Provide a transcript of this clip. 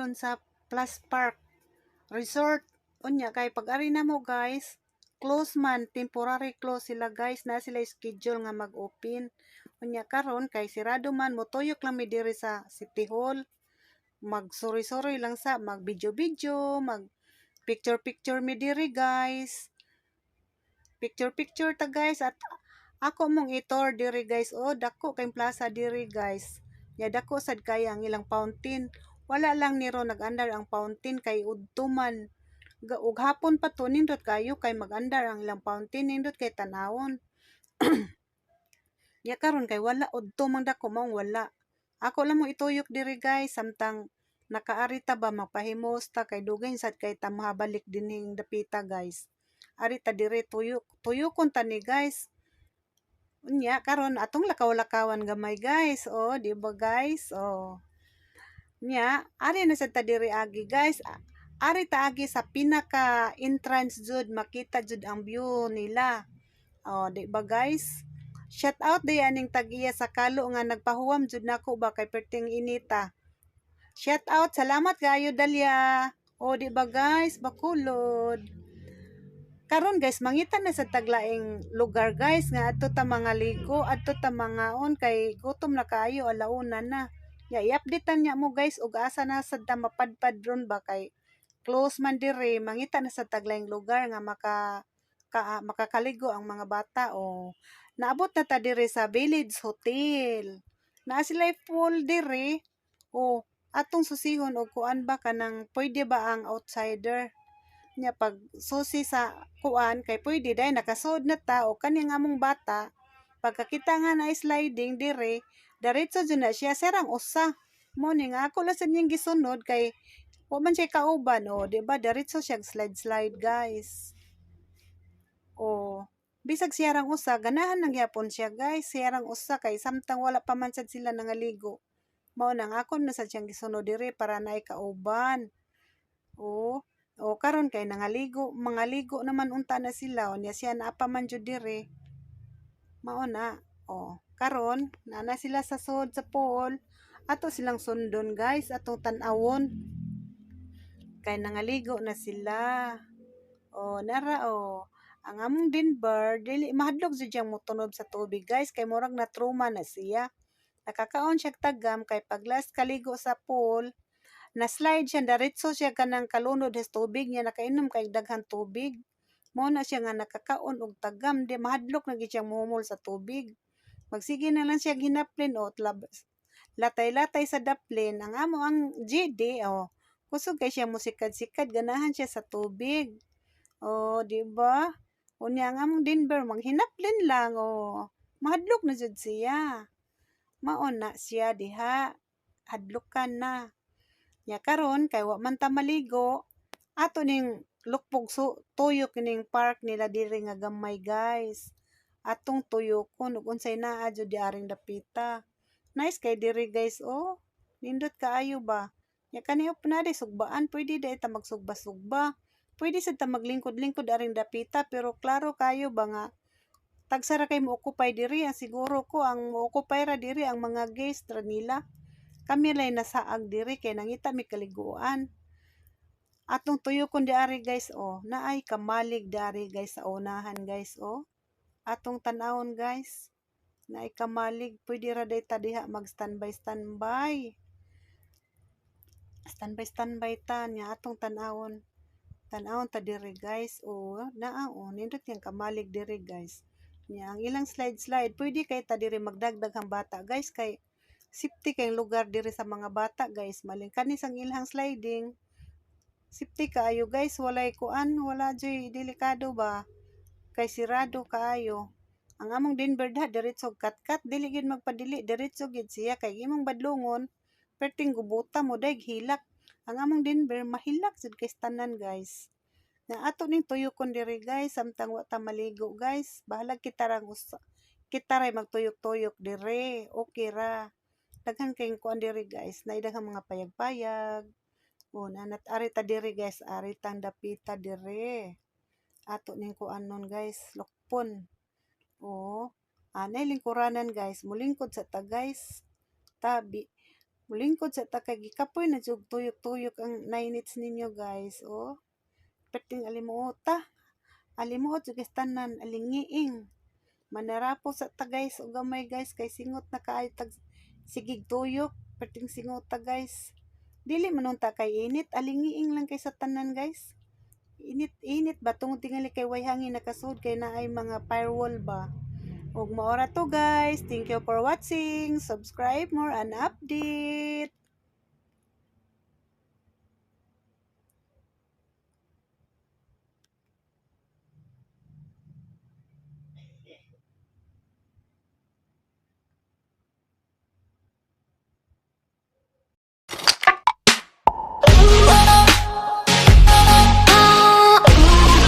karon sa Plus Park Resort. Unya kay pag-ari namo, guys, close man, temporary close sila, guys, na sila schedule nga mag-open. Unya karon kay sirado man, motuyok lang mi diri sa City Hall. Magsuri-suri lang sa, mag video-video, mag picture-picture mi diri, guys. Picture-picture ta, guys, at ako mong i-tour diri, guys. Oh, dako kay plaza diri, guys. Ya dako sad kaya ang ilang fountain. Wala lang niro nag-andar ang fountain kay udto man. Ug hapon pa to, nindot kayo kay mag-andar ang ilang fountain, nindot kay tanawon. Ya karon kay wala, udto man dako maong wala. Ako lang mo ituyok diri, guys, samtang nakaari ta ba, magpahimos ta kay dugay sad kay ta mahabalik dinhing dapita, guys. Ari ta diri, tuyok tuyokon ta ni, guys. Unya karon atong lakaw-lakawan gamay, guys. Oh, di ba, guys? Oh. Nya ari na sad ta diri agi, guys. Ari ta agi sa pinaka entrance jud, makita jud ang view nila. Oh, di ba, guys? Shout out day aning tag-iya sa kalo nga nagpahuwam jud nako ba kay perting inita. Shout out, salamat kayo, Dalia. Oh, di ba, guys? Bakulod. Karon, guys, mangita na sa taglaing lugar, guys, nga adto ta mga ligo, adto ta mangaon kay gutom na kaayo, alauna na. Ya i-update niya mo, guys, ug asa na sad ta mapadpad ron ba kay close man dire, mangita na sa taglaing lugar nga makakaligo ang mga bata o naabot na ta dire sa Village Hotel. Naa sila pool dire o atong susihon og kuan ba, kanang pwede ba ang outsider. Nya pag susi sa kuan kay pwede dai, nakasud na ta o kani nga among bata pagkakita nga na sliding dire, diretso jud na siya serang usa mo ni nga ako lang sad niyang gisunod kay wa man siya kauban. O di ba, diretso siya slide slide, guys. O bisag siyarang usa, ganahan lang gyapon siya, guys, siyarang usa kay samtang wala pa man sad sila nangaligo. Mao nang ako na sad siyang gisunod dire para naay kauban. O karon kay nangaligo, mangaligo naman unta na sila. O niya siya naa pa man jud dire. Mao na. O karon naa na sila sa sud sa pool. Ato silang sundon, guys, atong tan-awon. Kay nangaligo na sila. O nara o. Ang among Denver dili mahadlok jud siyang motunob sa tubig, guys, kay murag na trauma na siya. Nakakaon siya tagam kay pag last kaligo sa pool, na slide siya, diretso siya kanang kalunod sa tubig niya, nakainom kay daghan tubig. Mao na siya nga nakakaon og tagam, di mahadlok na gid siyang mohumol sa tubig. Magsige na lang siya hinaplin o latay-latay sa daplin. Ang amo ang GD, oh, kusog kay siya musikad-sikad, ganahan siya sa tubig. Oh, di ba? Unya ang among Denver manghinaplin lang, oh. Mahadlok na jud siya. Mao na siya diha. Hadlokan na. Nya karon kay wa man ta maligo, ato ning lukpog tuyok kining park nila diri nga gamay, guys. Atong tuyokon ug unsay naa jud di aring dapita. Nice kay diri, guys, oh. Nindot kaayo ba. Nya kani op na di sugbaan, pwede di ta magsugba-sugba. Pwede sad ta maglingkod-lingkod aring dapita, pero klaro kayo ba nga tagsa ra kay mo-occupy diri. Ang siguro ko ang mo-occupy ra diri ang mga guest ra nila. Kami lay nasaag diri kay nangita mi kaliguan. Atong tuyokon diari, guys, oh. Naay kamalig diari, guys, sa unahan, guys, oh. Atong tan-awon, guys. Naay kamalig, pwede ra day ta diha mag standby standby. Standby standby ta nya atong tan-awon. Tan-awon ta diri, guys, oh, naa oh, nindot yang kamalig diri, guys. Nya ang ilang slide slide, pwede kay ta diri magdagdag ang bata, guys, kay safety kay lugar diri sa mga bata, guys. Malin kani sang ilang sliding. Safety kaayo, guys, walay kuan, wala joy delikado ba kay sirado kaayo. Ang among Denver da diretso kat-kat, dili gid magpadili, diretso gid siya kay imong badlongon perting gubuta mo daig hilak. Ang among Denver mahilak jud kay tanan, guys. Na ato ning tuyokon diri, guys, samtang wa ta maligo, guys. Bahalag kita rang usa. Kita ray magtuyok-tuyok dire. Okay ra. Daghan kayong kuan diri, guys. Naay daghang mga payag-payag. O nanat ari ta diri, guys, ari tang dapita dire. Ato ning kuan nun, guys, lukpon. O anay lingkuranan, guys, mulingkod sa ta, guys. Tabi. Mulingkod sa ta kay gikapoy na jud tuyok-tuyok ang 9 ninyo, guys. Oh. Perting alimuota. Alimuot jud tanan, alingiing. Manarapo sa ta, guys, og gamay, guys, kay singot na kaayo tag sigig tuyok, perting singot ta, guys. Dili man unta kay init, alingiing lang kay sa tanan, guys. Init init ba tungod tingali kay way hangin nakasud kay naay mga firewall ba. Ug mao ra to, guys. Thank you for watching. Subscribe more and update.